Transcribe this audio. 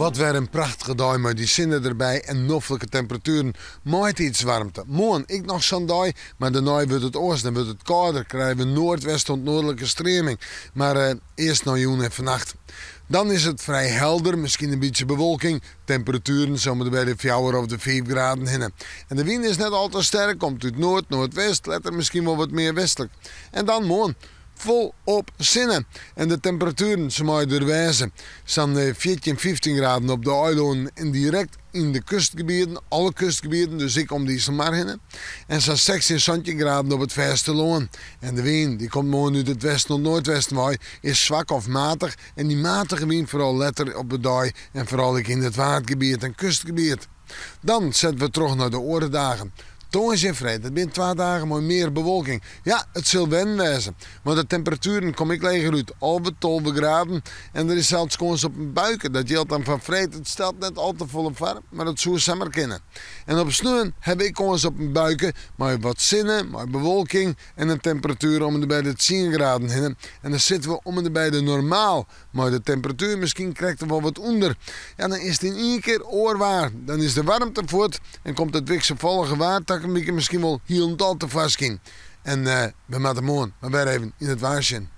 Wat wer in prachtige dei mei dy sinne derby en noflike temperatueren. Maitiidswaarmte. Moarn ek noch sa'n dei, mar dêrnei wurdt it oars. Dan wurdt it kâlder, krije we noardwest oant noardlike streaming. Mar earst noch jûn en fannacht. Dan is it frij helder, miskien in bytsje bewolking. Temperatueren sa om en by de fjouwer of de fiif graden hinne. En de wyn is net al te sterk, komt út noard, noardwest, letter miskien wol wat mear westlik. En dan moarn folop sinne. En de temperatueren, se meie der wêze. Sa'n 14, 15 graden op de eilannen en direkt yn de kustgebieten, alle kustgebieten, dus ek om de Iselmar hinne. En sa'n 16, 17 graden op it fêstelân. En de wyn, dy komt moarn út it westen oant noardwesten wei, is swak of matich. En dy matige wyn foaral letter op de dei en foaral ek yn it Waadgebiet en kustgebiet. Dan sette we troch nei de oare dagen. Tongersdei en freed, dat binne twa dagen mei mear bewolking. Ja, it sil wennen wêze, want de temperatueren komme ek leger út, 11, 12 graden. En der is sels kâns op in buike. Dat jildt dan foar freed. It stelt net al te folle foar, mar it soe samar kinne. En op sneon ha we ek kâns op in buike mei wat sinne, mei bewolking en in temperatuer om en by de tsien graden hinne. En dan sitte we om en by de normaal. Mei de temperatuer miskien krekt wol wat ûnder. Ja, dan is it yn ien kear oar waar. Dan is de waarmte fuort en komt it wikselfallige waar takom wike miskien wol hielendal tefoarskyn. En we moatte moarn mar wer even yn it waar sjen.